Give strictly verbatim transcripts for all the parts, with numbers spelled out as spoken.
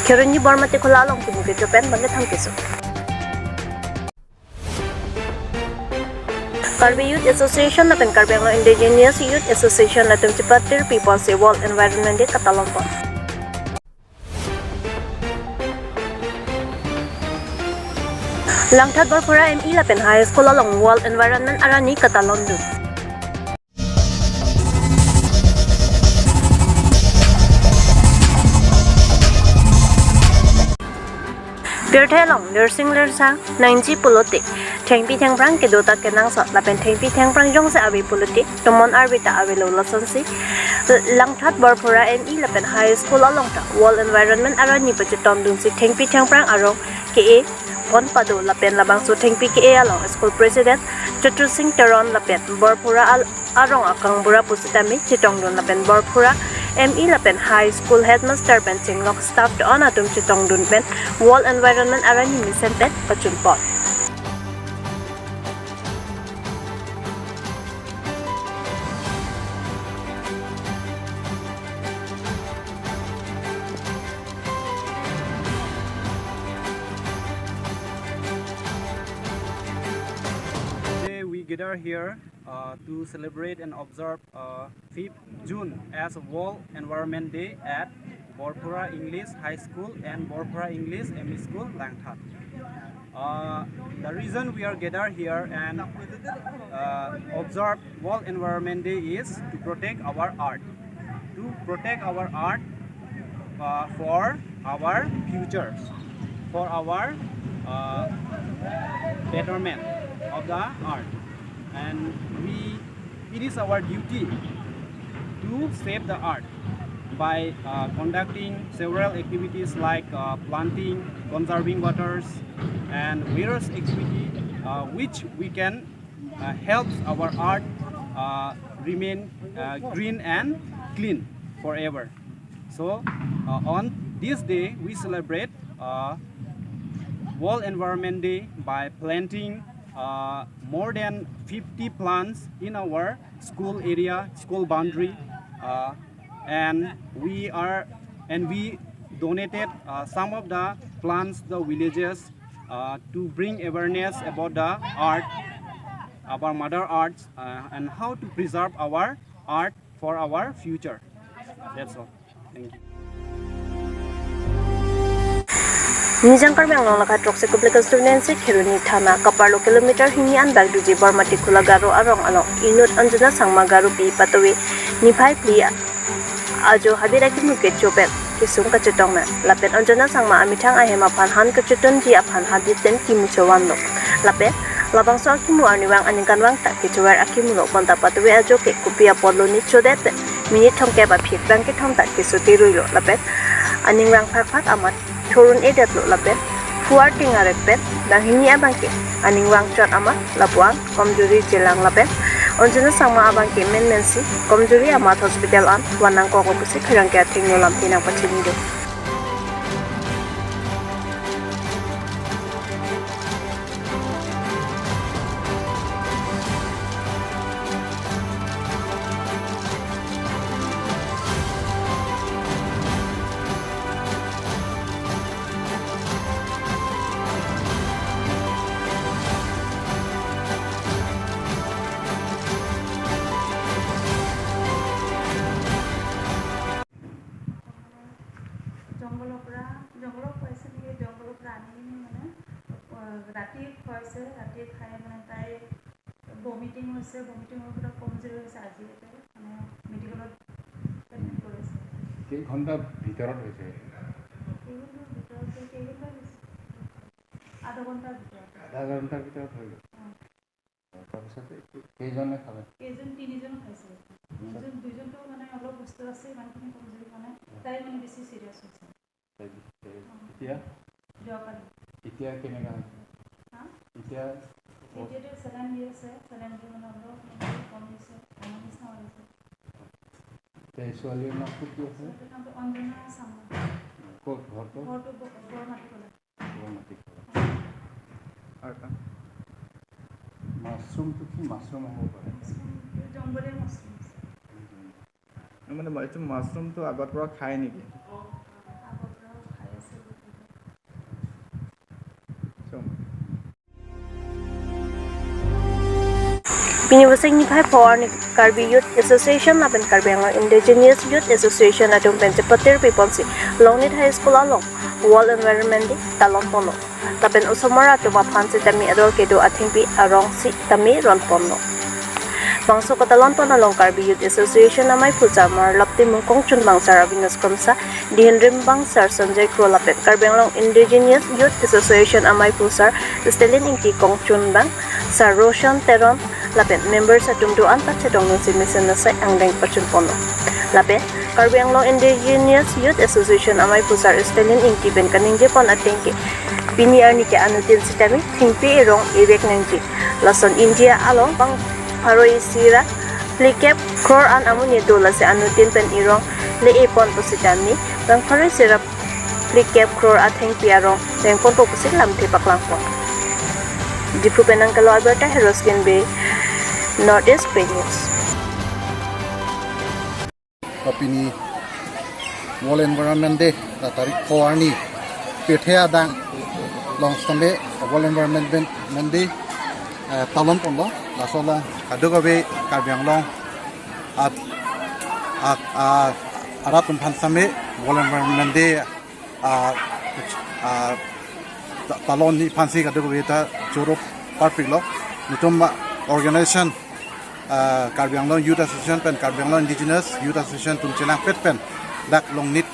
Kheroni Bormati Khula along kimu kecho pen bangkethom keso. Karbi Youth Association lapen Karbi Anglong Indigenous Youth Association atum chepatir pi ponsi World Environment Day katalon pon. Langthat Borphura M E lapen High School along World Environment arani katalon dun. Pirthe along lirsing lirsang nangji pulote, thengpi thengphrang kedo ta kenangsot lapen thengpi thengphrang jongsi ave pulote, tomon arve ta avelo lasonsi Langthat Borphura M E lapen High School along ta World Environment arani pachetong dunsi thengpi thengphrang arong ke-e pon pado lapen labangso thengpi ke-e along School President Chatur Singh Teron lapen Borphura al arong akangbura pusitame chetong dun lapen Borphura M E lapen High School Headmaster pen chenglok staff do-an atum chetong dun pen World Environment arani mesen pen pachun pon. Today we gather here uh, to celebrate and observe uh, fifth June as World Environment Day at Borphura English High School and Borphura English M E School, Langthat. Uh, the reason we are gathered here and uh, observe World Environment Day is to protect our earth, to protect our earth uh, for our futures, for our uh, betterment of the earth. And we, it is our duty to save the earth by uh, conducting several activities like uh, planting, conserving waters, and various activity uh, which we can uh, helps our earth uh, remain uh, green and clean forever. So uh, on this day, we celebrate uh, World Environment Day by planting uh, more than fifty plants in our school area, school boundary, uh, and we are and we donated uh, some of the plants to the villages uh, to bring awareness about the earth, our mother earth, uh, and how to preserve our earth for our future. That's all. Thank you. Nijang Karbi Anglong lakha throksi kuplek constituency Kheroni thana kaparlo kilometer hini an bak duji Bormati Khula Garo arong along inut Anjana Sangma Garopi patuwi niphai phli ajo habit akimu kecho pen kesung kachetong nang. Lapen Anjana Sangma amethang ahem aphan han kachetongji aphan habit pen kimu chovan lo. Lapen labangso akimu arnivang aningkanvang ta kechover akimu lo, bonta patuwi ajo ke kopi apotlo ne chodet pen minute thomkep aphi bang kethom ta keso terui lo. Lapen aningvang phak phak amat thurun edet lo lapen phu arting arek pen bang hini abang ke aningvang chot amat lapuan komjuri chelang lapen Anjana Sangma abang ke menmensi komjuri amat hospital an van nangkok pusi pherangke athengno lamthe nangpachini do. জংঘলৰ পৰা, জংঘলত খুৱাইছে নেকি, জংঘলৰ পৰা আনি কিনে মানে, আহ, ৰাতি খুৱাইছে, ৰাতি খাই মানে তাই ভমিটিং হৈছে, ভমিটিং হোৱাৰ পৰা কমজুৰি হৈছে। আজি ইয়াতে মানে মেডিকেলত এডমিট কৰিছে। কেইঘণ্টা ভিতৰত হৈছে? কেইঘণ্টাৰ ভিতৰত, কেইঘণ্টা হৈছে? আধা ঘণ্টাৰ ভিতৰত। আধা ঘণ্টাৰ ভিতৰত হৈ গ'ল। অ। তাৰপিছতে কেইজনে খালে? কেইজন, তিনিজন খাইছে। দুজন, দুজনতো মানে অলপ সুস্থ আছে, ইমানখিনি কমজুৰি হোৱা নাই। তাই মানে বেছি চিৰিয়াছ হৈছে। এতিয়া? যোৱাকালি। এতিয়া কেনেকা হৈছে? হা? এতিয়া? এতিয়াতো চেলাইন দি আছে, চেলাইনটো মানে অলপ মানে কম দিছে, কমা নিচিনা হৈছে। এই ছোৱালীৰ নামটো কি আছিলে? ছোৱালীৰ নামটো অঞ্জনা চাংমা। ক'ত ঘৰটো? ঘৰটো ব-, বৰমাটি কলা। বৰমাটি কলা। আৰু মাছৰুমটো কি মাছৰুম হ'ব পাৰে? মাছৰুমটো জংগলী মাছৰুম আছে। মানে এইটো মাছৰুমটো আগৰ পৰা খায় নেকি? আগৰ পৰাও খাই আছে, Pini Vosik niphai pho arni Karbi Youth Association lapen Karbi Anglong Indigenous Youth Association atum pen chepatir piponsi Longnit High School along World Environment Day talon ponlo. Lapen osomar atum aphan sitame ador kedo athengpi arong sitame ron ponlo. Bangso katalon pon along Karbi Youth Association amei phusar Marlap Timung kongchunbang sar Avinus Kramsa, dihin rimbang sar Sanjay Kro lapen Karbi Anglong Indigenous Youth Association amei phusar Stalin Ingti, kongchunbang sar Roshan Teron lapen members atum do-an pachedong nungsi mesen asai angdeng pachun ponlo. Lapen Karbi Anglong Indigenous Youth Association amei phusar Stalin Ingti pen kaningje pon ateng ke pini arni ke anuttin sitame thengpi erong evek nangji. Lason India along bang pharo isi ra phlikep crore an amonit do, lasi anuttin pen erong le-e pon pusitame bang pharo isi ra phlikep crore athengpi arong veng ponpo pusi lamthe paklang pon. Diphu pen nangkelo Alberta Heros Kinbe, North East Pei News. Pini World Environment Day, la tarik pho arni, pirthe adang along sitame World Environment Day, eh, talon ponlo. Laso along kadokave Karbi Anglong at, at, at, arat atum aphan sitame World Environment Day, ah, ah, ta-, talon ni aphansi kadokave ta choro parpiklo. Nelitum, ah, organization, ah, Karbi Anglong Youth Association pen Karbi Anglong Indigenous Youth Association atum chelangpet pen dak Longnit,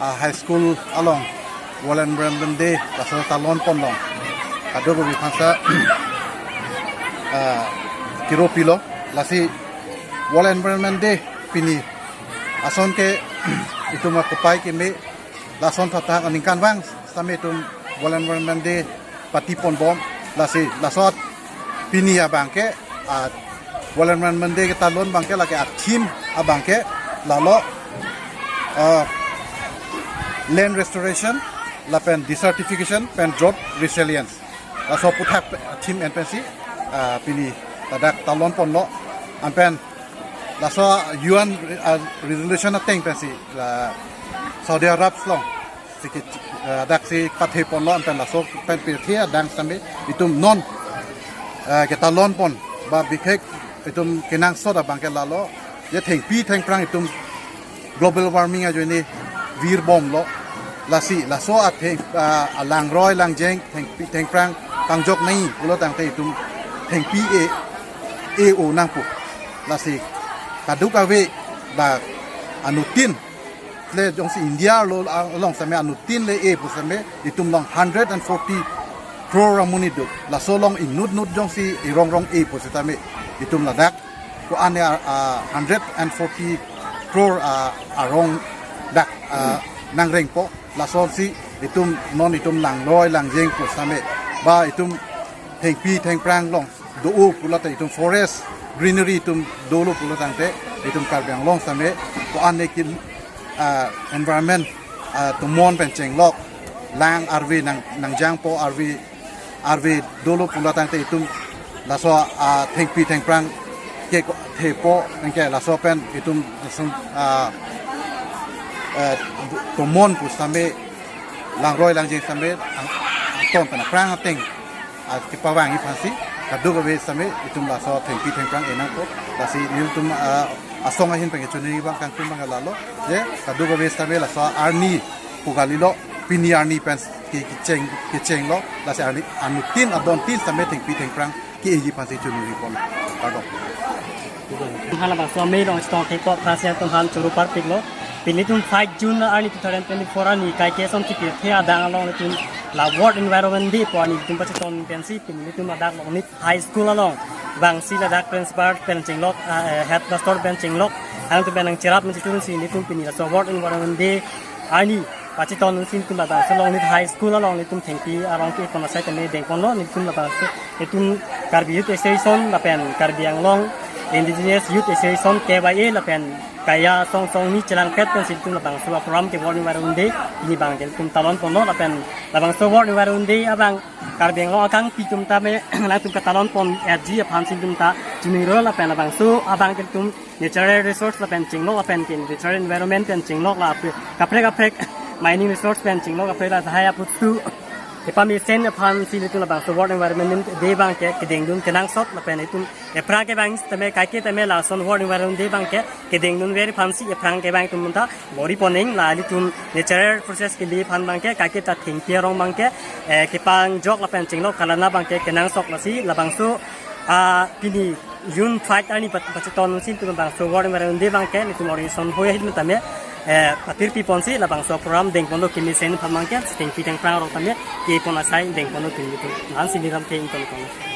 ah, High School along World Environment Day laso talon ponlong. Kadokave aphansi, ah, kiro pilo. Lasi World Environment Day pini ason ke itum akopai keme, lason thakthak aningkanvang sitame itum World Environment Day pati ponbom. Lasi laso pini abang ke, ah, World Environment Day ketalon abang ke lake a-theme abang ke lalo, ah, land restoration lapen desertification pen drought resilience. Laso aphuthak pe-, theme en pensi, ah, pini ladak talon ponlo. Anpen laso U N, ah, resolution ateng pensi la Saudi Arab along si ke, ah, daksi pathe ponlo, anpen laso pen pirthe adang sitame itum non, ah, ketalon pon ba bikhek itum kenangsot abang ke lalo, je thengpi thengphrang itum global warming ajoine virbomlo. Lasi laso atheng, ah, alangroi langjeng thengpi thengphrang pangjok nangji pulo tangte itum thengpi e, e-o nangpo. Lasi kadokave ba anuttin le jongsi India arlo along sitame anuttin le-e pu sitame itum along hundred and forty crore amonit do. Laso along inut nut jongsi erong rong-e pu sitame itum ladak ko-an, ah, ah, hundred and forty crore, ah, arong dak, ah, nangrengpo. Lasonsi itum non itum langroi langjeng pu sitame ba itum thengpi thengphrang along do-o pulo tangte, itum forest greenery itum dolo pulo tangte, itum Karbi Anglong sitame ko-an ne kin, ah, environment, ah, tomon pen chenglok, lang arve nang, nangjangpo, arve arve dolo pulo tangte itum laso, ah, thengpi thengphrang ke ko-, thepo, anke laso pen itum lason, ah, eh, tomon pu sitame langroi langjeng sitame ang, angton pen aphrang ateng, ah, kepavangji aphansi kadokave sitame itum laso thengpi thengphrang e nangpo. Lasi nelitum, ah, asong ahin pen kechoningri abang kangtung abang lalo, je kadokave sitame laso arni pu kalilo, pini arni pen ke, kecheng, kechenglo, lasi arni anuttin adontin sitame thengpi thengphrang ke-eji aphansi choningri pon. Kardom. Hala bangso amei along chetong thekpo, aphrangsi nangtum aphan choro parpiklo. Pini tum five June arni two thousand twenty-four arni kaike ason kipirthe adang along nelitum la World Environment Day pu arni nelitum pachetong pensi pini nelitum ladak Longnit High School along bangsi ladak principal pen chenglok, ah, eh, headmaster pen chenglok, halatum pen nangcherap nangchitunsi nelitum pini laso World Environment Day arni pachetong nangsi nelitum labangso Longnit High School along nelitum thengpi arong ke-e pon asai tame dengponlo. Nelitum labangso, nelitum Karbi Youth Association lapen Karbi Anglong Indigenous Youth Association, K Y A, lapen kaya song song ni chelangpet pensi nelitum labangso program ke World Environment Day pini abang ke nelitum talon ponlo. Lapen labangso World Environment Day abang Karbi Anglong akangpi atum tame nangtum katalon pon-etji aphansi nelitum ta chiningri, lapen labangso abang ke nelitum natural resource lapen chenglok lapen ke natural environment pen chenglok la ap-, kaprek kaprek mining resource pen chenglok kaprek la dahai aputsu Kepamesen aphansi nelitum labangso World Environment Day abangke kedengdun kenangsot lapen itum ephrang kevang tame kaike tame lason World Environment Day abangke kedengdunver aphansi ephrang kevang atum ta bor-i pon-ing. La ilitum natural resources kili aphan abangke kaike ta thengpi arong abangke eh, kepangjok lapen chenglok kalana abangke kenangsot, lasi labangso ah, pini June five arni pat- pacheton si nelitum labangso World Environment Day abangke nelitum organization hoi ahit tame eh, patirpi ponsi labangso program dengponlo kemesen aphan abangke thengpi thengphrang arong tame kepon asai dengponlo kemesen. Ansi niram ke ington ponlo.